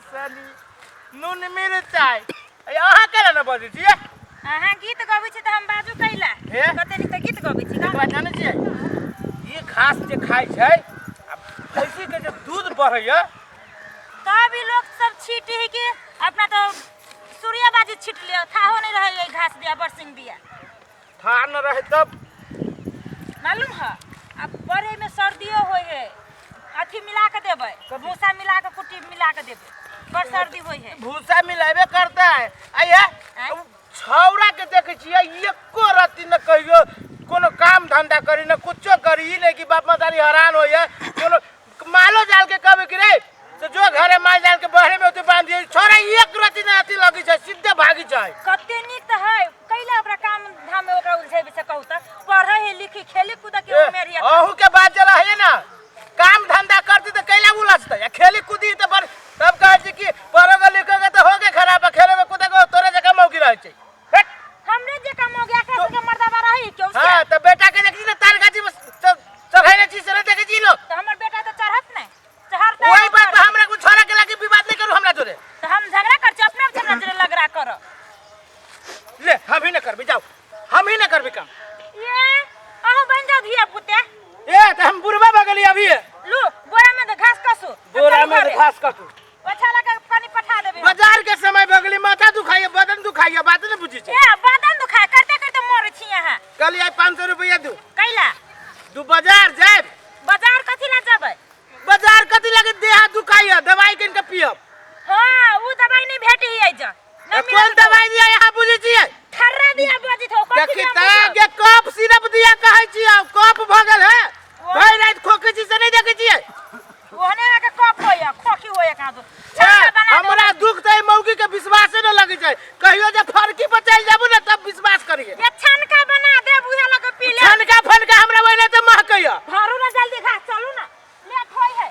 चासनी नून मिरचाइ। अहाँ केना ने बजै छियै? अहाँ गीत गबै छी तऽ हम बाजू कैला? हे? कते नीक तऽ गीत गबै छी। एक बात जानै छियै, ई घास जे खाइ छै आ भैंसी के जे दूध बढ़ैया। तब ई लोक सब छीट ही कि अपना तो सूर्यबाजी छीट लियो, थाहो नहीं रहे ई घास दिया बरसिंग बिया। था न रहे तब मालूम है अब बड़े में सर्दियो होय है, अथी मिला के देबै, भूसा मिला के, कुट्टी मिला के देबै, बड़ सर्दी होय है। भूसा मिलाबे करता है। आइए। आँय? छौड़ा के देखै छियै एको रत्ती न कहियो कोनो काम धंधा करी न कुछो करी, ई नहीं कि बाप मतारी हैरान होइए। कोनो मालो जाल के कहबै कि रे से जो घरे माल जाल के बहरे में ओते बांध दिए, छोरा एक रत्ती न अथी लगी छै, सीधे भागी छै। कते नीक तऽ है, कैला ओकरा काम धाम में ओकरा उलझेबै से कहू तऽ? पढ़ै है लिखी खेली कूद के उमेर है। अहू के बात जे रहे ना, काम धंधा करती तऽ कैला उलझतै आ खेली कूदी तऽ बड़, तब कहै छी कि पढ़ोगे लिखोगे तऽ होगे खराब आ खेलेमे कूदेगे तोरे जकाँ मौगी रहै छै। हट। हमरे जकाँ मौगी एकरा सबके मर्दाबा रही क्यों से? हाँ तऽ बेटा के देखी ने तार गाछी में चढ़ैले छी से नहि देखै छी लोग। तऽ हमर बेटा तऽ चढ़त नहि, चढ़तै। वही बात पर हमरा कुछ छोड़ा के लागी विवाद नहीं करू हमरा जोरे। तऽ हम झगड़ा कर छी? अपने आप झगड़ा जोरे लगड़ा कर। ले हम ही न करबी, जाओ, हम ही न करबी काम। ये अहूँ बन जाओ धिया पुते। ए तऽ हम बुढ़बा भऽ गेली अभी। लू बोरा में तऽ घास कसू। बोरा में घरे। घास काटू। ओछा लगा के पानी पठा देबै। बाजार के समय भऽ गेली, माथा दुखाइए, बदन दुखाइए, बात नहीं बुझी छै। ए बदन दुखाय करते करते मरै छी अहाँ। कल आइ 500 रुपया दू। कैला? दू बाजार जायब। बाजार कथी ला जेबै? बाजार कथी लगे, देह दुखाइए, दवाई किन के पियब। हाँ उ दवाई नहीं भेटी है जा। ए, कोन दवाई दिया यहाँ बुझै छियै? ठर्रा दिया बजित हो कथी। देखी दिया तऽ बुझो? गे कफ सिरप दिया कहै छियै, कफ भऽ गेल है, भरि राति खोकै छी से नहि देखै छियै? ओहने अहाँके कफ होइया, खोखी होइया कहाँ दो। ए, हमरा दुख तऽ मौगी के विश्वासे न लगै छै, कहियो जे फरकी पर चलि जाबू ने तब विश्वास करिए। ये छनका बना देब, उहे लगे पी ले। छनका फनका हमरा ओहिना तऽ महकैया। भरू ना जल्दी घास, चलू ना, लेट होय है।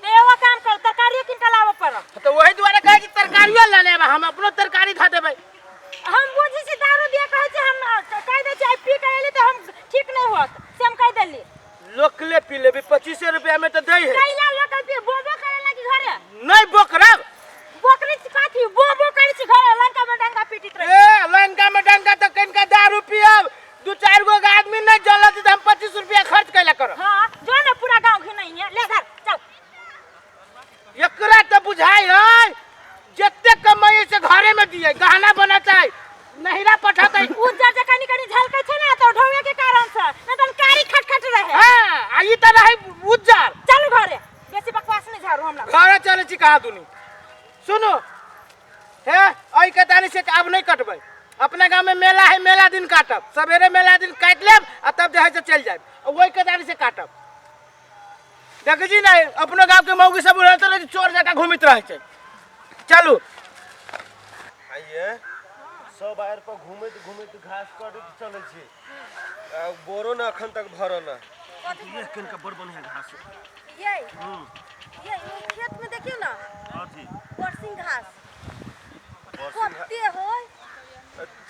ते एगो काम कर, तरकारियो किन के लाबऽ पड़त। तऽ ओहि दुआरे कहै छी तरकारियो लऽ लेब, हम अपनो तरकारी धऽ देबै। हम बुझै छी दारू दिया कहै छी, हम कहि दै छी आइ पी के एली तऽ हम ठीक नहि होत, से हम कहि देली। लोकले पी लेबी, 25 रुपया में तऽ दै है। कैला लोकल पी बोबो करे लागी घरे? नहीं बोकरब। बोकरी छी कथी, बोबो करे छी घरे, लंका में डंगा पीटित रहे। ए लंका में डंगा तऽ कनिका दारू पियब, दू चारि गो के आदमी नहीं जलत तऽ हम 25 रुपया खर्च कैला करब। हाँ जो ना पूरा गांव घिनई है, ले धर चल। एकरा तऽ बुझाइ है जते कमाई से घरे में दिए, गहना बनातै, नहिरा पठातै। उज्जर जे कनी कनी झलकै छै ना तऽ ढोवे के कारण से, नहीं तऽ कारी खटखट रहे। हाँ आ ई तऽ रहै उज्जर। चलू घरे, बेसी बकवास नहीं झाड़ू हमरा। घरे चलै छी कहाँ दुनू। सुनू हे, एहि के तानी से आब नहीं कटबै, अपना गाँव में मेला है, मेला दिन काटब, सवेरे मेला दिन काटि लेब आ तब जे है से चलि जायब, ओहि के तानी से काटब। देखै छी ने अपनो गाँव के मौगी सब उड़ैत रहै छै, चोर जकाँ घुमैत रहै छै। चलू। आइए सब आयर पर घूमैत घूमैत घास कटैत चलै छी आ बोरो ने अखन तक भरल है। ये किनका बड़ बढ़िया घास है। ये ओ खेत में देखियो ना। कथी? बरसिंग घास। बरसिंग घास। कते होय?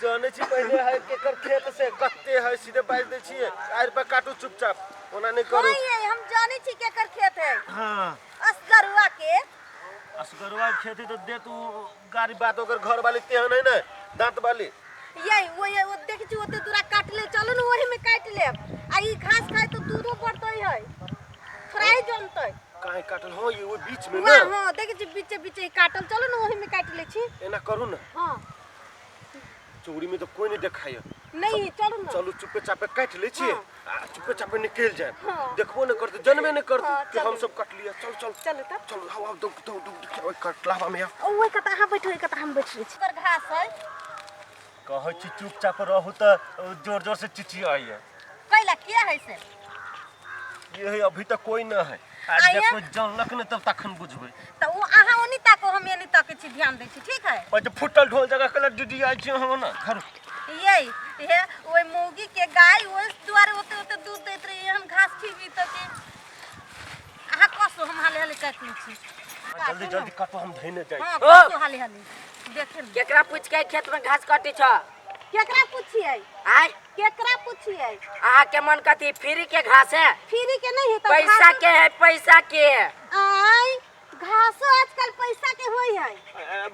जानै छी पहिले है केकर खेत से कते है, सीधे बाजि दै छियै, आयर पर काटू चुपचाप, ओना नहि करू। हाँ ये हम जानै छी केकर खेत है। हाँ। असगरुआ के। असगरुआ के खेत है तो दे तू गाड़ी बात, ओकर घर वाली तेहन है ने दांत वाली। ये वो ये वो देखै छी ओते दूरा काटले, चलू ने ओही में काटि लेब। आ ई घास खाय तो दूधो बढ़तै है, थोड़ा ही जमतै। काहे काटल हो ये वो बीच में वाह, ना? हाँ देखै छी बीचे बीचे ही काटल, चलू ने ओही में काटि लै छी। एना करू ना। हाँ। चोरी में तो कोई नहीं देखाय। नहीं चलू ना। चलू चुपे चापे काटि लै छी हाँ। आ चुपे चापे निकलि जाए। हाँ। देखबो नहीं करते, जनबे नहीं करते हाँ, कि हम चलू। सब कटलिए। चल चल चलू तब। चलू, आओ आओ, दौड़ दौड़ दौड़, ओइ कटलावा में आओ। ओ, ओइ कता अहाँ बैठो, ओइ कता हम बैठ रहै छी। ओकर घास है। कहै छी चुपचाप रहू तऽ जोर जोर से चिचियाइए। कैला किया है से? ये है अभी तक कोई न है। आ आया? जब कोई जानलक ने तब तखन बुझबै। तऽ ओ अहाँ ओनी ताको, हम एनी ताकै छी, ध्यान दै छी, ठीक है? ओ जे फुटल ढोल जगह कलर दीदी आइ छी हम ना घर। ये हे ओइ मौगी के गाय ओइ दुआरे ओते ओते दूध दैत रही, हम घास खीबी तऽ की? अहाँ कसो, हम हाले हाले काटि लै छी। जल्दी जल्दी काटो, हम धइने जाइ हाँ, छी। कसो हाले हाले देखे ने। केकरा पूछ के खेत में घास कटी छ? केकरा पुछियै? आय? केकरा पुछियै? अहाँ के मन कथी फ्री के घास है? फ्री के नहीं है तो पैसा घास के है, पैसा के। आय घासो आजकल पैसा के होई है।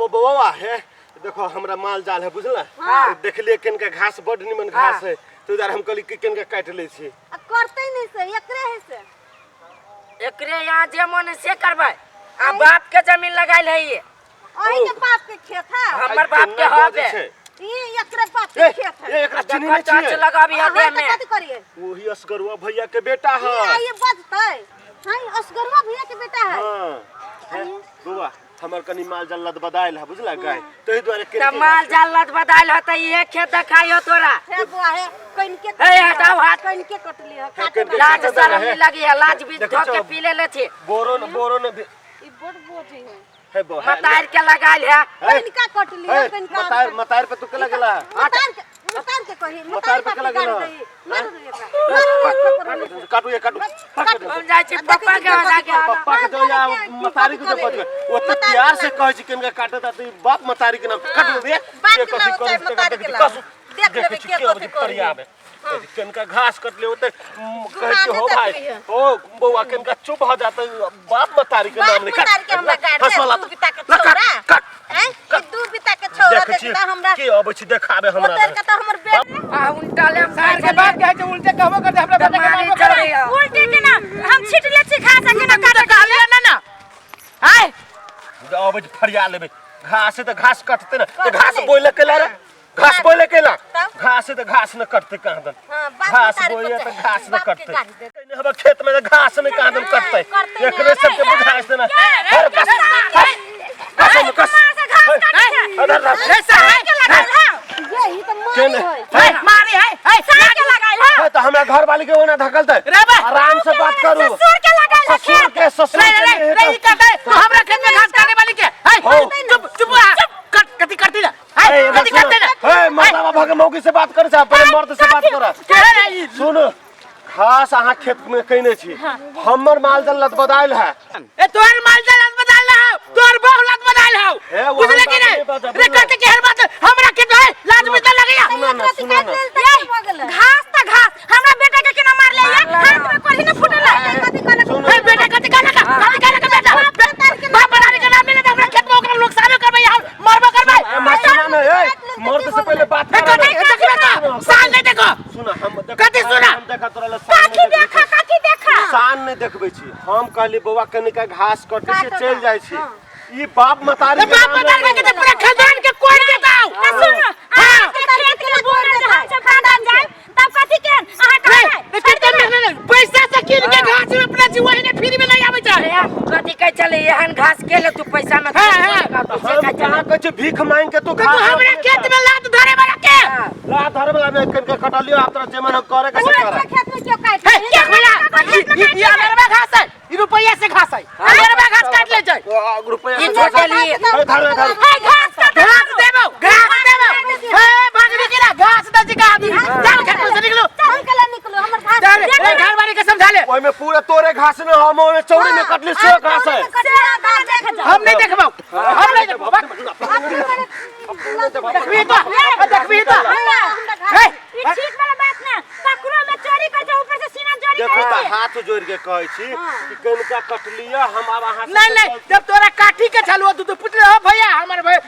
बौआ हे, देखो हमरा माल जाल है, बुझला? हाँ। देखलिए केनका घास बड निमन घास है, तो उधर हम कहली कि केनका काटि लै छी। आ करते नहीं से, एकरे है से। एकरे यहाँ जे मन है से करबै। आ बाप के जमीन लगाइल है ये। अही के बाप के खेत है। हमर बाप के केना हक बजै है। छै? ई एकरे बाप ए, के खेत है। ए, एकरा चिन्है नहि देखो टच छियै? लगाबी अहाँ देह तऽ में। कथी करिए? ओही असगरुआ भैया के बेटा है। ई आइए बजतै। हां, असगरुआ भैया के बेटा है। हाँ हे, बौआ, हमर कनी माल जाल लदबदायल है, बुझला गाय, ताहि दुआरे तऽ केनके माल जाल लद बदायल होतै, इहे खेत देखाइ हो तोरा। हे बुआ, हे कनिके। हे, हटाओ हाथ। कनिके कटली है। हे, कनिके। लाज कटली शरम है। नहीं लगी है? लाज बीच देखै धो के छौ। पी ले छी। बोरो न, बोरो न भी- ई बड़ बोझी है। हे बौ, हे, मतार के लगाइल है। हे, कनिका कटली है। हे, कनिका। मतार, मतार पे तू के लगला? मतार के, मतार के कही, मतार मतार पे पे के लगला? गाड़ी दही। मार दे एकरा, मार दे एकरा। काटू ये, काटू, काटू। हम जाइ छी पप्पा के बजा के आना। पप्पा के दो या मतारी के दो, बजबे ओते प्यार से कहै छी केनका काटे ता, ई बाप मतारी के नाम काट दे। बाप के के कथी नाम करै चाहे छै, मतारी देखै के छी, नाम। कसु देख देखै लेबै छी के के अबै कथी छै, करी। फरियाबे केनका घास कटले ओते कहै छी हो घुमाने भाई जाती है। ओ बौआ, केनका चुप हो जाते, बाप मतारी के बाप नाम ले काट। मतारी के हमरा गाड़ दे, हंसवाला दू बिता के ला, काट, छौरा। काट। हैं? ई दू बिता के छौरा। देखै छी देखता हमरा के अबै छी देखाबे हमरा। उतर के तऽ हमर बेटा। आ उल्टा ले। सार के बाप के है जे उल्टे कहबो करते, हमरा बेटा के मारी मारबो करे। चले। उल्टे के ना हम छीट ले छी घास के ना तू तऽ कहलिए ना ना आय। अबै छी फरिया लेबै। घास है तऽ घास कटतै ने तऽ घास कटतै। बोइले केला रे? घास बोइले केला? तब? घास है तऽ घास न कटतै कहाँ दन? हाँ, बाप घास मतारी बोइले को तऽ घास न बाप के कटतै। गाड़ी दे। कहीं हमरा खेत में तऽ घास नहीं कहाँ दन कटतै। करतै नहि। एकरे सबके बुझाइ छै ना। अरे कस, कस, कस, ओमे कस। अरे अरे, रे सार के लगाइल है। ये ई तऽ मारी केने? है। हे, मारी है, हे। सार के लगाइल है। हे, तऽ हमरा घर वाली के ओना धकलतै। रे बा। आराम से बात करू। ससुर के लगाइल है। ससुर के, ससुर रे के रे नहीं रे, है ई करते तू हमरा खेत में घास काटे वाली के हे। हो। चुप, चुप आ, कट कथी करती ना हे? हे, कथी करते ना? हे, मर्दावा भगे मौगी से बात करे छै, पहिले मर्द से बात कर। के रे ई? सुन, घास अहाँ खेत में कइने छी, हमर माल जाल लदबदायल है। ए, तोहर माल जाल लत बदल हो, तोहर बहु लत बदल हो। ए, वहन बुझले कि बात नहीं? नहीं बात है, रे बुझले। करते के हर बात हमरा खेत में लाज में लगैया। सुनो ना, सुनो ना। घास तऽ घास, हमरा बेटा के केना मारले ये? हाथ में कोढ़ी न फूटल है। कथी कहलक? सुनो। ए बेटा, कथी कहलक? कथी कहलक बेटा? बाप बनाने के नाम ले हमरा खेत में ओकरा नुकसानो करबै, हम मरबो करबै। ए, मत सुना ना, ए, मर्द से पहिले बात ए, कर। कथी देखबे तो साल नहीं देखो। सुन, हम देख। कथी सुना? हम देखा तोरा ला शान काकी नहीं देखबै देखा छी। काकी देखा। शान नहीं देखबै छी। हम कहली बौआ, कनिका घास कटै छै, काटो चलि ना। जाइ छी। ई बाप मतारी ए, के बाप नाम बता के तो पूरा खानदान के कोई देता आ सुन, अहाँ के खेत के बोरा जे हम सब खानदान जायब तब कथी केन अहाँ रे कहबै? रे, नहीं, नहीं, पैसा से कीन के घास में अपना जीवा ही नहीं, फ्री में नहीं आवे छै। कथी कहै छलै? एहन घास के ले तू पैसा में? हाँ, हाँ। हम कहाँ कहै छी भीख मांग के तू तो तू घास हमरा खेत में लात धरे वाला के? लात धरे वाला नहीं, कनिका कटलियो, आब तोरा जे मन करे के से पूरा कर। खेत में क्यों काट? हे, देख भैया, ई अनरवा घास है, ई रुपैया से घास है, अनरवा घास काट ले जाए। ओ, रुपया ई से झोटेली। ए, धर, धर। हे, घास काट। घास देबो, घास देबो। हे, भागने के ना घास दे जी का आदमी चल, खेत में से निकलो। हम कला निकलो, हमर घास। जा रे, ए, घर वाली के समझा ले। ओहिमे पूरा तोरे घास ने, हम ओहिमे चौड़ी में कटली से घास है। हम नहीं देखबो, हम नहीं देखबो। देखबी तो, देखबी तो। हे। ई ठीक वाला बात ना, ककरो में चोरी कर छै, ऊपर से सीना चोरी देखो कर तऽ छै। हाथ जोड़ के कहै छी कि कनिका कटलिया, हम आब अहाँ से नहीं नहीं, जब तोरा काठी के छलुआ तू तो पूछले हो भैया, हमर भाई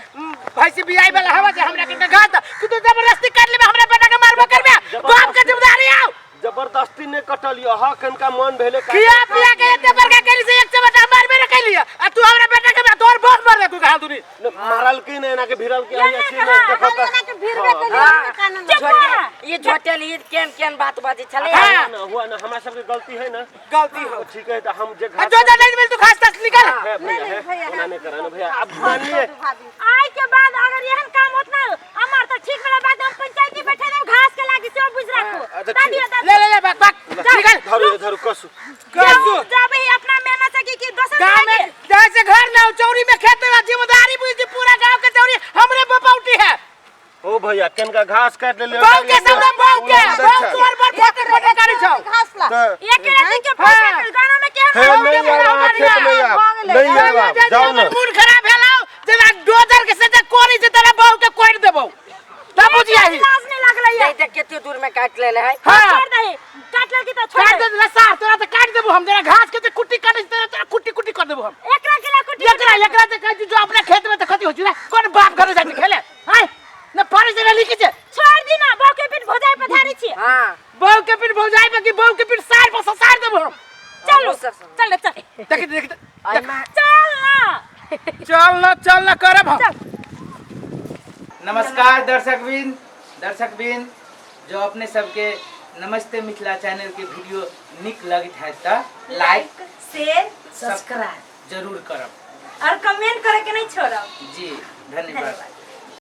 भाई से बियाई वाला हवा जे हमरा के घास तू तो जबरदस्ती कर लेबे, हमरा बेटा के मारबो करबे, बाप के जिम्मेदारी आओ। जबरदस्ती नहीं कटलियो ह, कनिका मन भेले काटे। खिया पिया के एते बड़का कैली से एक चबटा मारबे न कैली, आ तू हमरा बेटा के तोर बहुत मार दे तू कहां दूनी। न, मारल की नहीं, एना के भिड़ल के आई अछि नहीं देखो तऽ। झोटे ई झोटेली केन केन बात बाजै छलै? हाँ। हुआ ना, हुआ ना, हमरा सबके गलती है ना। गलती हो। ठीक है, तऽ हम जे आ घास जो जो नहीं मिल तू घास तक निकल। है भैया, नहीं, है भैया, ओना नहीं करा ना भैया, अब मानिए। आइ के बाद अगर एहन काम होत ना हमार तऽ ठीक वाला बात, हम पंचायती बैठे देब घास के लागी से बुझ राखू। अच्छा, दा ठीक। दियो, दा। ले ले ले, भाग भाग, निकल। धरू धरू, कसू। कसू। जाबे ही अपना मेहनत से की की दोसर गांव में लागे। जैसे घर ना हो, चौरी में खेत में जिम्मेदारी बुझ दी, पूरा गांव के चौरी हमरे बपौटी है। ओ भैया, कनिका घास काटि लेलियै। बहु के सब, बहु के बहु तोर पर फोटे फोटे करी छौ। घास ला। तऽ एक राति के पैसा के गाना में केहन हे, बहु नहीं के आब अहाँ बराबर खेत में आब नहीं आब आब, जाउ ना। मूड खराब भेलौ जेना डोजर के से कोरी से तेरा बहु के कोरि देबौ तब बुझियाही। लाज नहीं लागलै नहीं देख कते दूर में काट लेले है। हाँ। छोड़ दही, काट लगी तो छोड़ काट दही। दे लसार, तोरा तो काट देबो हम, जेना घास के जे कुट्टी काटे छै, तेरा तोरा कुट्टी कुट्टी कर देबो हम। एकरा के एकरा एकरा ते कहै छी जो अपना खेत में त खती होइ छै कोन बाप घरे जाइ छै खेले हाय न पानी से लिखी छै। छोड़ दी ना, बहू के पीठ भौजाई पधारी छी। हां। बहू के पीठ भौजाई पर कि बहू के पीठ सार पर ससार देबो हम। चलो चल चल। देखी देखी। आई मां। चल ना। चल ना, चल ना करब हम। नमस्कार दर्शकबिन, दर्शकबिन जो अपने सबके नमस्ते मिथिला चैनल के वीडियो निक लगत है त लाइक शेयर सब्सक्राइब जरूर करब और कमेंट करे के नहीं छोड़ब जी। धन्यवाद।